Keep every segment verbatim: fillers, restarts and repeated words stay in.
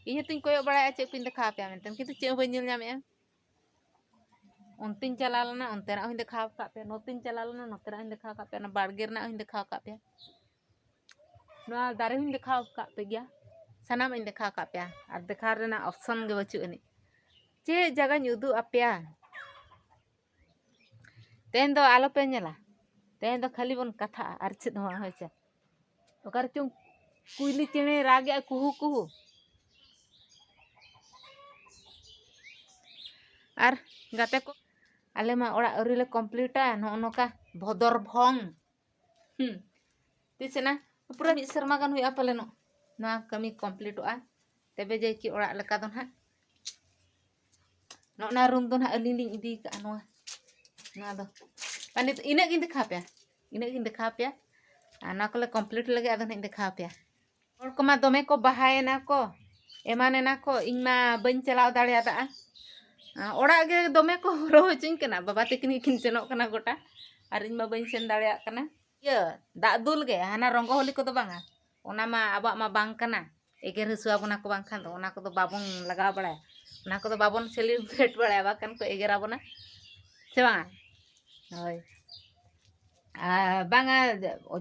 ᱤᱧ ᱦᱚᱸᱛᱚᱧ ᱠᱚᱭᱚᱜ ᱵᱟᱲᱟᱭᱟ ᱪᱮᱫ ᱠᱚᱧ ᱫᱮᱠᱷᱟᱣ ᱟᱯᱮᱭᱟ ᱢᱮᱱᱛᱮ, ᱠᱤᱱᱛᱩ ᱪᱮᱫ ᱦᱚᱸ ᱵᱟᱹᱧ ᱧᱮᱞ ᱧᱟᱢᱮᱜᱼᱟ᱾ ᱚᱱᱛᱮᱧ ᱪᱟᱞᱟᱣ ᱞᱮᱱᱟ, ᱚᱱᱛᱮᱱᱟᱜ ᱦᱚᱸᱧ ᱫᱮᱠᱷᱟᱣ ᱟᱠᱟᱫ ᱯᱮᱭᱟ, ᱱᱚᱛᱮᱧ ᱪᱟᱞᱟᱣ ᱞᱮᱱᱟ, ᱱᱚᱛᱮᱱᱟᱜ ᱦᱚᱸᱧ ᱫᱮᱠᱷᱟᱣ ᱟᱠᱟᱫ ᱯᱮᱭᱟ, ᱚᱱᱟ ᱵᱟᱲᱜᱮ ᱨᱮᱱᱟᱜ ᱦᱚᱸᱧ ᱫᱮᱠᱷᱟᱣ ᱟᱠᱟᱫ ᱯᱮᱭᱟ, ᱱᱚᱣᱟ ᱫᱟᱨᱮ ᱦᱚᱸᱧ ᱫᱮᱠᱷᱟᱣ ᱟᱠᱟᱫ ᱯᱮ ᱜᱮᱭᱟ, ᱥᱟᱱᱟᱢᱟᱜ ᱤᱧ ᱫᱮᱠᱷᱟᱣ ᱟᱠᱟᱫ ᱯᱮᱭᱟ᱾ ᱟᱨ ᱫᱮᱠᱷᱟᱣ ᱨᱮᱱᱟᱜ ᱚᱯᱥᱚᱱ ᱜᱮ ᱵᱟᱹᱪᱩᱜ ᱟᱹᱱᱤᱡ᱾ ᱪᱮᱫ ᱡᱟᱭᱜᱟᱧ ᱩᱫᱩᱜ ᱟᱯᱮᱭᱟ? ᱛᱮᱦᱮᱧ ᱫᱚ ᱟᱞᱚᱯᱮ ᱧᱮᱞᱟ, ᱛᱮᱦᱮᱧ ᱫᱚ ᱠᱷᱟᱹᱞᱤ ᱵᱚᱱ ᱠᱟᱛᱷᱟᱜᱼᱟ, ᱟᱨ ᱪᱮᱫ ᱦᱚᱸ ᱵᱟᱝ, ᱦᱳᱭ ᱥᱮ? ᱚᱠᱟ ᱨᱮᱪᱚᱝ ᱠᱩᱭᱞᱤ ᱪᱮᱬᱮ ᱨᱟᱜᱮᱜᱼᱟ, ᱠᱩᱦᱩ ᱠᱩᱦᱩ᱾ ᱟᱨ ᱜᱟᱛᱮ ᱠᱚ, ᱟᱞᱮ ᱢᱟ ᱚᱲᱟᱜ ᱟᱹᱣᱨᱤ ᱞᱮ ᱠᱚᱢᱯᱞᱤᱴᱟ, ᱱᱚᱜᱼᱚ ᱱᱚᱝᱠᱟ ᱵᱷᱚᱫᱚᱨ ᱵᱷᱚᱝ᱾ ᱦᱩᱸ, ᱛᱤᱥ ᱮᱱᱟ? ᱯᱩᱨᱟᱹ ᱢᱤᱫ ᱥᱮᱨᱢᱟ ᱜᱟᱱ ᱦᱩᱭᱩᱜᱼᱟ ᱯᱟᱞᱮᱱᱚᱜ ᱱᱚᱣᱟ ᱠᱟᱹᱢᱤ ᱠᱚᱢᱯᱞᱤᱴᱚᱜᱼᱟ᱾ ᱛᱚᱵᱮ ᱡᱮ ᱠᱤ ᱚᱲᱟᱜ ᱞᱮᱠᱟ ᱫᱚ ᱱᱟᱦᱟᱜ᱾ ᱱᱚᱜᱼᱚ ᱱᱟ ᱨᱩᱢ ᱫᱚ ᱱᱟᱦᱟᱜ ᱟᱹᱞᱤᱧ ᱞᱤᱧ ᱤᱫᱤ ᱠᱟᱜᱼᱟ ᱱᱚᱣᱟ, ᱱᱚᱣᱟ ᱫᱚ᱾ ᱟᱨ ᱱᱤᱛ ᱤᱱᱟᱹᱜ ᱜᱤᱧ ᱫᱮᱠᱷᱟᱣ ᱯᱮᱭᱟ, ᱤᱱᱟᱹᱜ ᱜᱤᱧ ᱫᱮᱠᱷᱟᱣ ᱯᱮᱭᱟ᱾ ᱟᱨ ᱱᱚᱣᱟ ᱠᱚᱞᱮ ᱠᱚᱢᱯᱞᱤᱴ ᱞᱟᱹᱜᱤᱫ ᱟᱫᱚ ᱱᱟᱦᱟᱜ ᱤᱧ ᱫᱮᱠᱷᱟᱣ ᱯᱮᱭᱟ᱾ ᱦᱚᱲ ᱠᱚᱢᱟ ᱫᱚᱢᱮ ᱠᱚ ᱵᱟᱦᱟᱭᱮᱱᱟ ᱠᱚ, ᱮᱢᱟᱱᱮᱱᱟ ᱠᱚ, ᱤᱧ ᱢᱟ ᱵᱟᱹᱧ ᱪᱟᱞᱟᱣ ᱫᱟᱲᱮᱭᱟᱫᱟ᱾ ᱚᱲᱟᱜ ᱜᱮ ᱫᱚᱢᱮ ᱠᱚ ᱦᱚᱨᱦᱚ ᱦᱚᱪᱚᱧ ᱠᱟᱱᱟ, ᱵᱟᱵᱟ ᱛᱟᱹᱠᱤᱱ ᱜᱮᱠᱤᱱ ᱥᱮᱱᱚᱜ ᱠᱟᱱᱟ ᱜᱚᱴᱟ, ᱟᱨ ᱤᱧ ᱢᱟ ᱵᱟᱹᱧ ᱥᱮᱱ ᱫᱟᱲᱮᱭᱟᱜ ᱠᱟᱱᱟ᱾ ᱤᱭᱟᱹ, ᱫᱟᱜ ᱫᱩᱞ ᱜᱮ, ᱦᱟᱱᱟ ᱨᱚᱝᱜᱚᱦᱚᱞᱤ ᱠᱚᱫᱚ ᱵᱟᱝᱟ, ᱚᱱᱟ ᱢᱟ ᱟᱵᱚᱣᱟᱜ ᱢᱟ ᱵᱟᱝ ᱠᱟᱱᱟ, ᱮᱜᱮᱨ ᱦᱚᱪᱚ ᱟᱵᱚᱱᱟ ᱠᱚ, ᱵᱟᱝᱠᱷᱟᱱ ᱫᱚ ᱚᱱᱟ ᱠᱚᱫᱚ ᱵᱟᱵᱚᱱ ᱞᱟᱜᱟᱣ ᱵᱟᱲᱟᱭᱟ, ᱚᱱᱟ ᱠᱚᱫᱚ ᱵᱟᱵᱚᱱ ᱥᱮᱞᱤᱵᱨᱮᱴ ᱵᱟᱲᱟᱭᱟ, ᱵᱟᱠᱷᱟᱱ ᱠᱚ ᱮᱜᱮᱨ ᱟᱵᱚᱱᱟ, ᱥᱮ ᱵᱟᱝᱟ? ᱦᱳᱭ᱾ ᱟᱨ ᱵᱟᱝᱟ,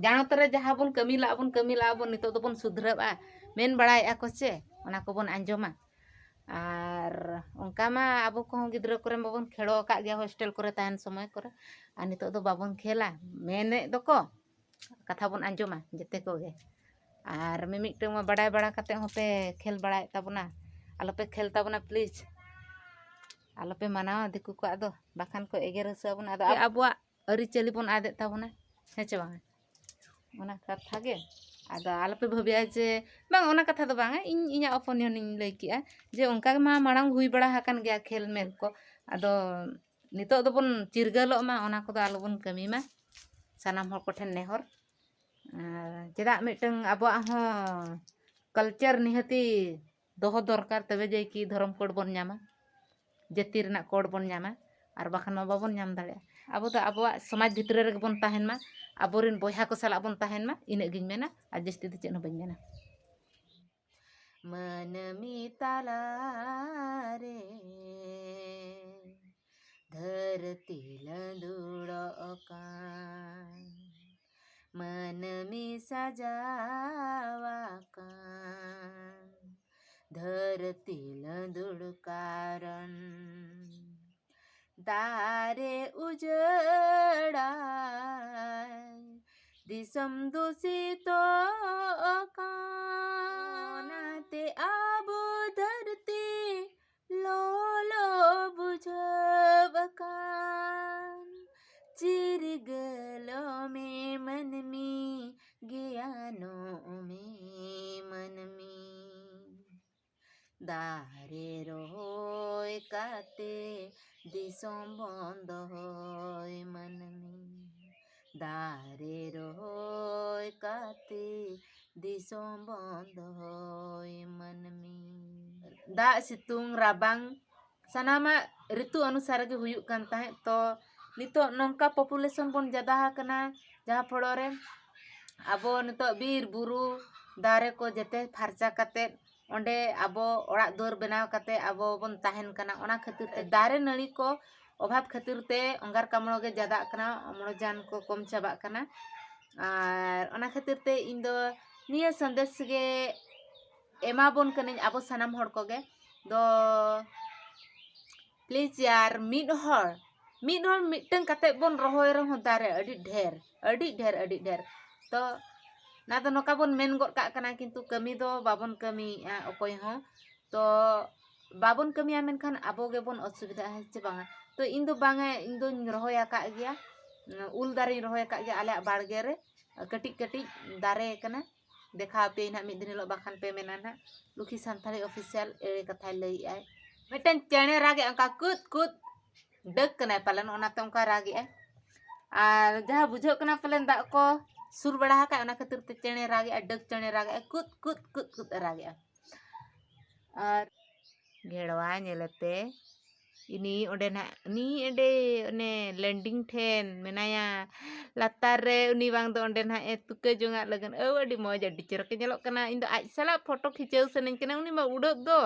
ᱡᱟᱱᱚᱛ ᱨᱮ ᱡᱟᱦᱟᱸ ᱵᱚᱱ ᱠᱟᱹᱢᱤ ᱞᱟᱜᱼᱟ ᱵᱚᱱ, ᱠᱟᱹᱢᱤ ᱞᱟᱜᱼᱟ ᱵᱚᱱ, ᱱᱤᱛᱚᱜ ᱫᱚᱵᱚᱱ ᱥᱩᱫᱷᱨᱟᱹᱜᱼᱟ, ᱢᱮᱱ ᱵᱟᱲᱟᱭᱮᱫᱼᱟ ᱠᱚ ᱪᱮ, ᱚᱱᱟ ᱠᱚᱵᱚᱱ ᱟᱸᱡᱚᱢᱟ᱾ ᱟᱨ ᱚᱱᱠᱟ ᱢᱟ ᱟᱵᱚ ᱠᱚᱦᱚᱸ ᱜᱤᱫᱽᱨᱟᱹ ᱠᱚᱨᱮ ᱢᱟᱵᱚᱱ ᱠᱷᱮᱲᱚ ᱟᱠᱟᱫ ᱜᱮᱭᱟ ᱦᱳᱥᱴᱮᱞ ᱠᱚᱨᱮ ᱛᱟᱦᱮᱱ ᱥᱚᱢᱚᱭ ᱠᱚᱨᱮ, ᱟᱨ ᱱᱤᱛᱚᱜ ᱫᱚ ᱵᱟᱵᱚᱱ ᱠᱷᱮᱞᱟ, ᱢᱮᱱᱮᱫ ᱫᱚᱠᱚ, ᱠᱟᱛᱷᱟ ᱵᱚᱱ ᱟᱸᱡᱚᱢᱟ ᱡᱮᱛᱮ ᱠᱚᱜᱮ᱾ ᱟᱨ ᱢᱤᱢᱤᱫᱴᱟᱝ ᱢᱟ ᱵᱟᱰᱟᱭ ᱵᱟᱲᱟ ᱠᱟᱛᱮ ᱦᱚᱸᱯᱮ ᱠᱷᱮᱞ ᱵᱟᱲᱟᱭᱮᱫ ᱛᱟᱵᱚᱱᱟ, ᱟᱞᱚᱯᱮ ᱠᱷᱮᱞ ᱛᱟᱵᱚᱱᱟ please, ᱟᱞᱚᱯᱮ ᱢᱟᱱᱟᱣᱟ ᱫᱤᱠᱩ ᱠᱚᱣᱟᱜ ᱫᱚ, ᱵᱟᱠᱷᱟᱱ ᱠᱚ ᱮᱜᱮᱨ ᱦᱚᱪᱚ ᱟᱵᱚᱱᱟ᱾ ᱟᱫᱚ ᱟᱵᱚᱣᱟᱜ ᱟᱹᱨᱤᱪᱟᱹᱞᱤ ᱵᱚᱱ ᱟᱫᱮᱜ ᱛᱟᱵᱚᱱᱟ, ᱦᱮᱸ ᱪᱮ ᱵᱟᱝᱟ? ᱚᱱᱟ ᱠᱟᱛᱷᱟ ᱜᱮ᱾ ᱟᱫᱚ ᱟᱞᱚᱯᱮ ᱵᱷᱟᱹᱵᱤᱭᱟ ᱡᱮ, ᱵᱟᱝ, ᱚᱱᱟ ᱠᱟᱛᱷᱟ ᱫᱚ ᱵᱟᱝᱟ, ᱤᱧ ᱤᱧᱟᱹᱜ ᱚᱯᱤᱱᱤᱭᱚᱱ ᱤᱧ ᱞᱟᱹᱭ ᱠᱮᱜᱼᱟ ᱡᱮ ᱚᱱᱠᱟ ᱜᱮ ᱢᱟ ᱢᱟᱲᱟᱝ ᱦᱩᱭ ᱵᱟᱲᱟ ᱟᱠᱟᱱ ᱜᱮᱭᱟ ᱠᱷᱮᱞ ᱢᱮᱞ ᱠᱚ, ᱟᱫᱚ ᱱᱤᱛᱚᱜ ᱫᱚᱵᱚᱱ ᱪᱤᱨᱜᱟᱹᱞᱚᱜ ᱢᱟ, ᱚᱱᱟ ᱠᱚᱫᱚ ᱟᱞᱚᱵᱚᱱ ᱠᱟᱹᱢᱤ ᱢᱟ, ᱥᱟᱱᱟᱢ ᱦᱚᱲ ᱠᱚᱴᱷᱮᱱ ᱱᱮᱦᱚᱨ᱾ ᱟᱨ ᱪᱮᱫᱟᱜ ᱢᱤᱫᱴᱟᱝ ᱟᱵᱚᱣᱟᱜ ᱦᱚᱸ ᱠᱟᱞᱪᱟᱨ ᱱᱤᱦᱟᱹᱛᱤ ᱫᱚᱦᱚ ᱫᱚᱨᱠᱟᱨ, ᱛᱚᱵᱮ ᱡᱮ ᱠᱤ ᱫᱷᱚᱨᱚᱢ ᱠᱳᱰ ᱵᱚᱱ ᱧᱟᱢᱟ, ᱡᱟᱹᱛᱤ ᱨᱮᱱᱟᱜ ᱠᱳᱰ ᱵᱚᱱ ᱧᱟᱢᱟ, ᱟᱨ ᱵᱟᱠᱷᱟᱱ ᱢᱟ ᱵᱟᱵᱚᱱ ᱧᱟᱢ ᱫᱟᱲᱮᱭᱟᱜᱼᱟ᱾ ᱟᱵᱚ ᱫᱚ ᱟᱵᱚᱣᱟᱜ ᱥᱚᱢᱟᱡᱽ ᱵᱷᱤᱛᱨᱤ ᱨᱮᱜᱮ ᱵᱚᱱ ᱛᱟᱦᱮᱱ ᱢᱟ, ᱟᱵᱚᱨᱮᱱ ᱵᱚᱭᱦᱟ ᱠᱚ ᱥᱟᱞᱟᱜ ᱵᱚᱱ ᱛᱟᱦᱮᱱ ᱢᱟ, ᱤᱱᱟᱹᱜ ᱜᱤᱧ ᱢᱮᱱᱟ, ᱟᱨ ᱡᱟᱹᱥᱛᱤ ᱫᱚ ᱪᱮᱫ ᱦᱚᱸ ᱵᱟᱹᱧ ᱢᱮᱱᱟ᱾ ᱢᱟᱹᱱᱢᱤ ᱛᱟᱞᱟᱨᱮ ᱫᱷᱟᱹᱨᱛᱤ ᱞᱟᱹᱫᱩᱲᱚᱜ ᱠᱟᱱ, ᱢᱟᱹᱱᱢᱤ ᱥᱟᱡᱟᱣ ᱟᱠᱟᱱ ᱫᱷᱟᱹᱨᱛᱤ ᱞᱟᱹᱫᱩᱲ ᱠᱟᱨᱚᱱ᱾ ᱫᱟᱨᱮ ᱩᱡᱟᱹᱲᱟᱭ ᱫᱤᱥᱚᱢ ᱫᱩᱥᱤᱛᱚᱜ ᱠᱟᱱ᱾ ᱚᱱᱟᱛᱮ ᱟᱵᱚ ᱫᱷᱟᱹᱨᱛᱤ ᱞᱚᱞᱚ ᱵᱩᱡᱷᱟᱹᱣ ᱟᱠᱟᱱ᱾ ᱪᱤᱨᱜᱟᱹᱞᱚᱜ ᱢᱮ ᱢᱟᱹᱱᱢᱤ, ᱜᱮᱭᱟᱱᱚᱜ ᱢᱮ ᱢᱟᱹᱱᱢᱤ᱾ ᱫᱟᱨᱮ ᱨᱚᱦᱚᱭ ᱠᱟᱛᱮ ᱫᱤᱥᱚᱢ ᱵᱚᱱ ᱫᱚᱦᱚᱭ ᱢᱟᱹᱱᱢᱤ᱾ ᱫᱟᱨᱮ ᱨᱚᱦᱚᱭ ᱠᱟᱛᱮ ᱫᱤᱥᱚᱢ ᱵᱚᱱ ᱫᱚᱦᱚᱭ ᱢᱟᱹᱱᱢᱤ᱾ ᱫᱟᱜ, ᱥᱤᱛᱩᱝ, ᱨᱟᱵᱟᱝ ᱥᱟᱱᱟᱢᱟᱜ ᱨᱤᱛᱩ ᱚᱱᱩᱥᱟᱨ ᱜᱮ ᱦᱩᱭᱩᱜ ᱠᱟᱱ ᱛᱟᱦᱮᱸᱫ᱾ ᱛᱚ ᱱᱤᱛᱚᱜ ᱱᱚᱝᱠᱟ population ᱵᱚᱱ ᱡᱟᱫᱟ ᱟᱠᱟᱱᱟ, ᱡᱟᱦᱟᱸ ᱯᱷᱚᱲᱚ ᱨᱮ ᱟᱵᱚ ᱱᱤᱛᱚᱜ ᱵᱤᱨ ᱵᱩᱨᱩ ᱫᱟᱨᱮ ᱠᱚ ᱡᱮᱛᱮ ᱯᱷᱟᱨᱪᱟ ᱠᱟᱛᱮᱫ ᱚᱸᱰᱮ ᱟᱵᱚ ᱚᱲᱟᱜ ᱫᱩᱣᱟᱹᱨ ᱵᱮᱱᱟᱣ ᱠᱟᱛᱮᱫ ᱟᱵᱚ ᱵᱚᱱ ᱛᱟᱦᱮᱱ ᱠᱟᱱᱟ᱾ ᱚᱱᱟ ᱠᱷᱟᱹᱛᱤᱨ ᱛᱮ ᱫᱟᱨᱮ ᱱᱟᱹᱲᱤ ᱠᱚ ᱚᱵᱷᱟᱵᱽ ᱠᱷᱟᱹᱛᱤᱨ ᱛᱮ ᱚᱝᱜᱟᱨ ᱠᱟᱢᱲᱚ ᱜᱮ ᱡᱟᱫᱟᱜ ᱠᱟᱱᱟ, ᱚᱢᱞᱚᱡᱟᱱ ᱠᱚ ᱠᱚᱢ ᱪᱟᱵᱟᱜ ᱠᱟᱱᱟ᱾ ᱟᱨ ᱚᱱᱟ ᱠᱷᱟᱹᱛᱤᱨ ᱛᱮ ᱤᱧ ᱫᱚ ᱱᱤᱭᱟᱹ ᱥᱟᱸᱫᱮᱥ ᱜᱮ ᱮᱢᱟ ᱵᱚᱱ ᱠᱟᱹᱱᱟᱹᱧ ᱟᱵᱚ ᱥᱟᱱᱟᱢ ᱦᱚᱲ ᱠᱚᱜᱮ ᱫᱚ, please ᱭᱟᱨ, ᱢᱤᱫ ᱦᱚᱲ, ᱢᱤᱫ ᱦᱚᱲ ᱢᱤᱫᱴᱟᱝ ᱠᱟᱛᱮᱫ ᱵᱚᱱ ᱨᱚᱦᱚᱭ ᱨᱮᱦᱚᱸ ᱫᱟᱨᱮ ᱟᱹᱰᱤ ᱰᱷᱮᱨ, ᱟᱹᱰᱤ ᱰᱷᱮᱨ, ᱟᱹᱰᱤ ᱰᱷᱮᱨ᱾ ᱛᱚ ᱚᱱᱟ ᱫᱚ ᱱᱚᱝᱠᱟ ᱵᱚᱱ ᱢᱮᱱ ᱜᱚᱫ ᱠᱟᱜ ᱠᱟᱱᱟ, ᱠᱤᱱᱛᱩ ᱠᱟᱹᱢᱤ ᱫᱚ ᱵᱟᱵᱚᱱ ᱠᱟᱹᱢᱤᱭᱮᱫᱼᱟ ᱚᱠᱚᱭ ᱦᱚᱸ᱾ ᱛᱚ ᱵᱟᱵᱚᱱ ᱠᱟᱹᱢᱤᱭᱟ, ᱢᱮᱱᱠᱷᱟᱱ ᱟᱵᱚ ᱜᱮᱵᱚᱱ ᱚᱥᱩᱵᱤᱫᱷᱟᱜᱼᱟ, ᱦᱮᱸ ᱪᱮ ᱵᱟᱝᱟ? ᱛᱚ ᱤᱧ ᱫᱚ ᱵᱟᱝᱟ, ᱤᱧ ᱫᱚᱧ ᱨᱚᱦᱚᱭ ᱟᱠᱟᱫ ᱜᱮᱭᱟ, ᱩᱞ ᱫᱟᱨᱮᱧ ᱨᱚᱦᱚᱭ ᱟᱠᱟᱫ ᱜᱮᱭᱟ ᱟᱞᱮᱭᱟᱜ ᱵᱟᱲᱜᱮ ᱨᱮ, ᱠᱟᱹᱴᱤᱡ ᱠᱟᱹᱴᱤᱡ ᱫᱟᱨᱮ ᱠᱟᱱᱟ᱾ ᱫᱮᱠᱷᱟᱣ ᱟᱯᱮᱭᱟᱹᱧ ᱱᱟᱦᱟᱜ ᱢᱤᱫ ᱫᱤᱱ ᱦᱤᱞᱳᱜ, ᱵᱟᱠᱷᱟᱱ ᱯᱮ ᱢᱮᱱᱟ ᱱᱟᱦᱟᱜ ᱞᱩᱠᱷᱤ ᱥᱟᱱᱛᱟᱲᱤ official ᱮᱲᱮ ᱠᱟᱛᱷᱟᱭ ᱞᱟᱹᱭᱮᱫᱼᱟᱭ᱾ ᱢᱤᱫᱴᱮᱱ ᱪᱮᱬᱮ ᱨᱟᱜᱮᱫᱼᱟ, ᱚᱱᱠᱟ ᱠᱩᱫ ᱠᱩᱫ ᱰᱟᱹᱠ ᱠᱟᱱᱟᱭ ᱯᱟᱞᱮᱱ, ᱚᱱᱟᱛᱮ ᱚᱱᱠᱟ ᱨᱟᱜᱮᱫᱼᱟᱭ᱾ ᱟᱨ ᱡᱟᱦᱟᱸ ᱵᱩᱡᱷᱟᱹᱜ ᱠᱟᱱᱟ ᱯᱟᱞᱮᱱ ᱫᱟᱜ ᱠᱚ ᱥᱩᱨ ᱵᱟᱲᱟ ᱟᱠᱟᱫ, ᱚᱱᱟ ᱠᱷᱟᱹᱛᱤᱨ ᱛᱮ ᱪᱮᱬᱮ ᱨᱟᱜᱮᱫᱼᱟ, ᱰᱟᱹᱠ ᱪᱮᱬᱮ ᱨᱟᱜᱮᱫᱼᱟ, ᱠᱩᱫ ᱠᱩᱫ ᱠᱩᱫ ᱠᱩᱫ ᱮ ᱨᱟᱜᱮᱫᱼᱟ᱾ ᱟᱨ ᱜᱷᱮᱲᱣᱟ ᱧᱮᱞᱮᱯᱮ, ᱤᱱᱤ ᱚᱸᱰᱮ ᱱᱟᱦᱟᱜ ᱩᱱᱤ ᱚᱸᱰᱮ ᱚᱱᱮ ᱞᱮᱱᱰᱤᱝ ᱴᱷᱮᱱ ᱢᱮᱱᱟᱭᱟ ᱞᱟᱛᱟᱨ ᱨᱮ, ᱩᱱᱤ ᱵᱟᱝ ᱫᱚ ᱚᱸᱰᱮ ᱱᱟᱦᱟᱜ ᱮ ᱛᱩᱠᱟᱹ ᱡᱚᱝᱟᱜ ᱞᱟᱹᱜᱤᱫ᱾ ᱟᱹᱣ, ᱟᱹᱰᱤ ᱢᱚᱡᱽ, ᱟᱹᱰᱤ ᱪᱚᱨᱚᱠᱮ ᱧᱮᱞᱚᱜ ᱠᱟᱱᱟ᱾ ᱤᱧ ᱫᱚ ᱟᱡ ᱥᱟᱞᱟᱜ ᱯᱷᱳᱴᱳ ᱠᱷᱤᱪᱟᱹᱣ ᱥᱟᱱᱟᱧ ᱠᱟᱱᱟ, ᱩᱱᱤ ᱢᱟ ᱩᱰᱟᱹᱜ ᱫᱚ᱾